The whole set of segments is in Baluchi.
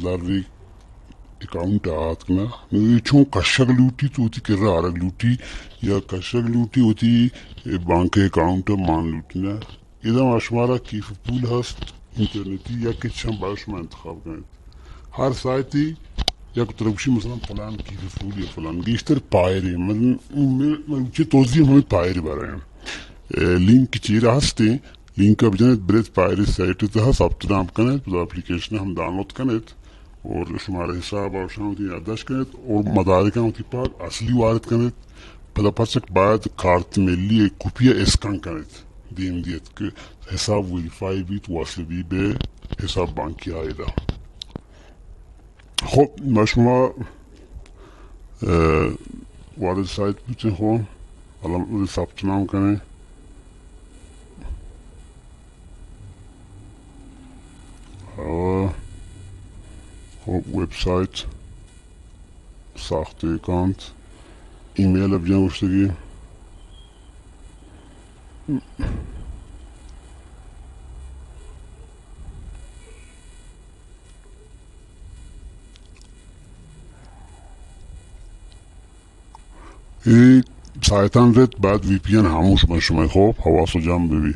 زر اکاؤنٹ ءَ آتک نہ۔ نوں اے چون کشگ لوٹی تو وتی کرا آرگ لوٹی، یا کشگ لوٹی وتی بانک اکاؤنٹ ءَ مان لوٹی نہ۔ ادا ما شمارا کیف پول ہست، انٹرنیٹی یا کچھ ہم باید شما انتخاب کنیت۔ ہر سائٹے یک ترا گوشی مثلاً فلان کیف پول یا فلان، گیشتر پائرے، من، من، من چہ توضیح ہمیں پائرے بارے ہیں۔ اے، لنک چیرا ہستے، لنک ءَ بجنیت، بریت پائرے سائٹ ءِ تہا ثبت نام کنیت، پدا اپلیکیشن ہم ڈاؤنلوڈ کنیت اور شمارا حساب ءَ شان وتی یادداشت کنیت اور مدارکاں وتی پاگ اصلی وارد کنیت۔ پدا پرچک باید کارت ملی ءِ کپی ءَ اسکان کنیت، دیم دیت کہ حساب ویریفائی بیت، واصل بی بہ حساب بانکی عائد ءَ۔ خب، ما شما، اه، وارد سایت بوتیں، خب، الان ثبت نام کنیں۔ اه، خب، ویب سایت ساخته کانت، ایمیل ابجان گوشتگی۔ اے سایتان رت، بعد وی پی این ہاموش بن شمئے، خوب حواس و جم ببی۔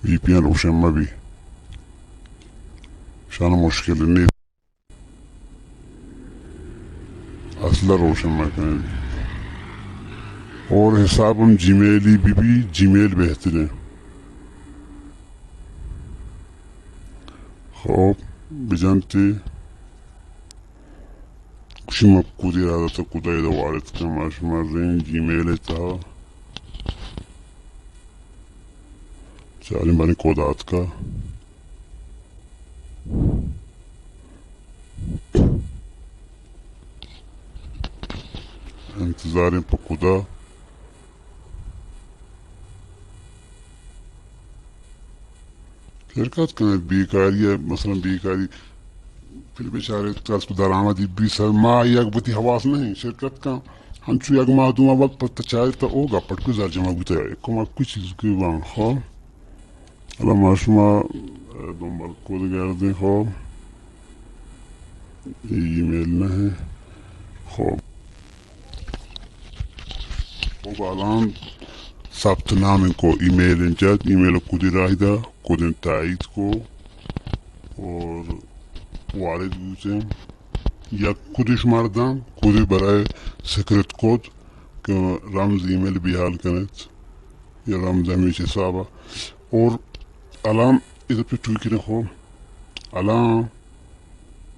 وی پی این روشن مبی۔ شان مشکل نیست۔ اصلا روشن مکنید۔ اور حساب ہم جی میل ہی بی بی، جی میل بہترین۔ خوب، بجنتے۔ شما کودی را تو کودای دا وارد کن، ما شما رین جی میل تا۔ چاریں بانی کودات کا۔ انتظاریں پہ خدا۔ شرکت کنت، بیکاری ء، مثلاً بیکاری، پھر بیچارے کسب درآمدی بیست ماہ یک بتی حواس نہیں، شرکت کن، ہنچو یک ماہ دو ماہ بعد پتہ چارے تا او گپٹ کو زر جمع بوتا ہے، کمک کو چیز کو بان، خو۔ حالا ما شما، اه، دنبال کود گردیں، خب۔ ای ایمیل نہ ہے۔ خب۔ خب، الان ثبت نام کو ایمیل انچت، ایمیل کودی راہ دا، کودن تایید کو اور وارد بوتیں۔ یک کودی شمار دان، کودی برای سیکرٹ کود کہ رمز ایمیل بیحال کنت۔ یا رمز ہمیش حسابا۔ اور الان ادا پہ ٹوکی رکھو۔ الان،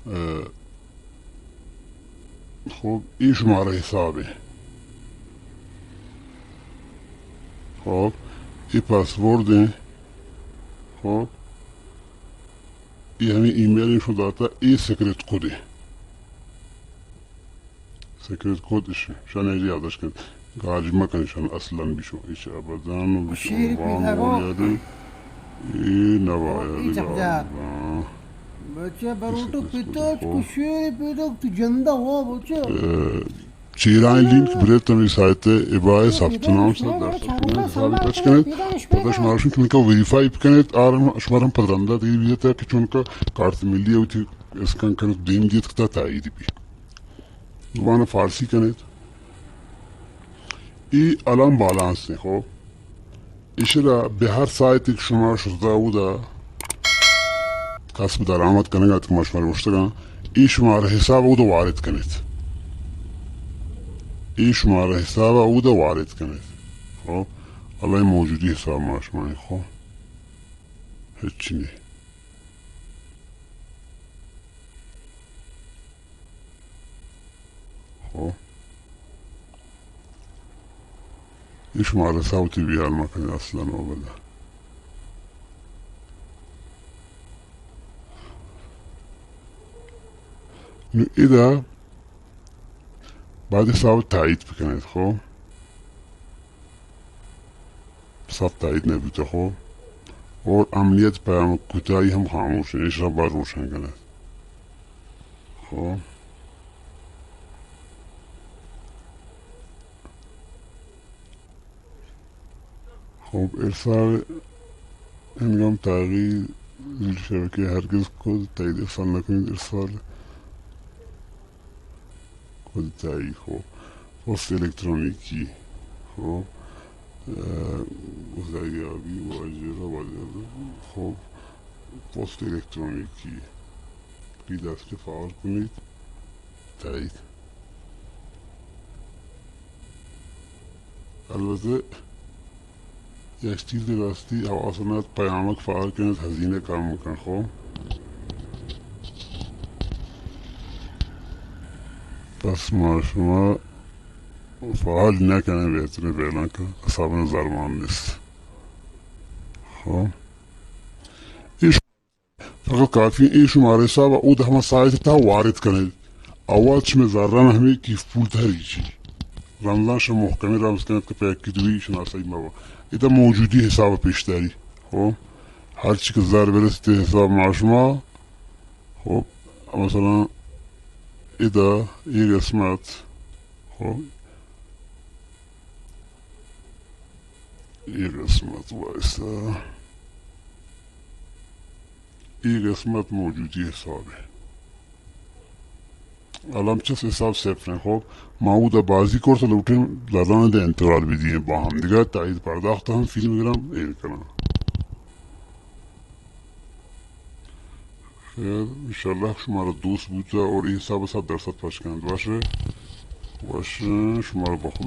اه، خب، ای شمارا حساب ہے۔ خب، ای پاسورڈ ہیں۔ خب، ای ہمیں ایمیل شو داتا، ای سیکرٹ کود ہے۔ سیکرٹ کود اش، شان ایجی یادداشت کن۔ گاج مکن شان اصلاً بشو۔ اش ابداً و بشو شیر وان پیدا گو۔ یادی۔ ای نوا یادی گاج۔ بچہ بروٹو پیتوچ کو شیر پیتوچ تو جندا ہوا بچہ۔ اه، چیرائیں لینک برے تمی سایت ابائے ثبت نام سر درخت کنید، حسابی پچ کنید، پتہ شما روشن چونکہ ویریفائی بکنید، آر شما ہم پتہ رندا دیگه بیتا کہ چونکہ کارت ملی ہوتی اسکان کنید دیم دیت کتا تایید بی۔ زبان فارسی کنید۔ ای الان بالانس ہیں، خب۔ ایشرا بہ ہر سایت کہ شما شزدا اودا کسب درآمد کنگا ات کہ ما شما گوشتگاں، ای شمارا حساب اودا وارد کنید۔ ای شمارا حساب اودا وارد کنید۔ خب، الان موجودی حساب ما شما، خب۔ ہچ نہیں۔ خب۔ ای شمارا صوتی بیال مکنید اصلاً و بدا۔ نو ادا بعد صوت تایید بکنید، خب۔ صوت تایید نبوتا، خب۔ اور امنیت پیام کوتاہی ہم خاموش ہے، ایشرا باید روشن کنید۔ خب۔ خب، ارسال ہنگام تغییر زیر شبکه هرگز کد تایید ارسال نکنید، ارسال کد تایید. خب، پست الکترونیکی. خب، اه، بازاریابی، واجه را بازار. خب، پست الکترونیکی. کلید است که فعال کنید. تایید. البته یک چیز راستی حواس نت، پیامک فعال کنید، هزینه کم می‌کن. خب، پس ما شما فعال نکنه، بهتره فعلا که حساب نظر مان نیست. خب، این فقط کافی ایں شمارا حساب ءَ اود ہما سائٹ ءِ تہا وارد کنئے. اول شمئے زراں ہمے کیف پول تہا ریچی. رمضان شما محکمیں رمز کنت کہ پیک دوئی شناسائی مبا. ادا موجودی حساب ءَ پیش داری. خب، ہرچی کہ زر برستے حساب ما شما. خب، مثلاً ادا اے قسمت. خب، اے قسمت واسطہ، اے قسمت موجودی حساب ءَ. الم چس حساب صفر ایں. خب، ما اودا بازی کرت، لوٹیں زراں دے انتقال بدییں با ہم دگہ تائید پرداخت ہم فیلم گرام ایر کناں. خیر، انشاءاللہ شمارا دوست بوتا اور اے حساب صد درصد پچ کنت. وش، وش، شمارا بخدا.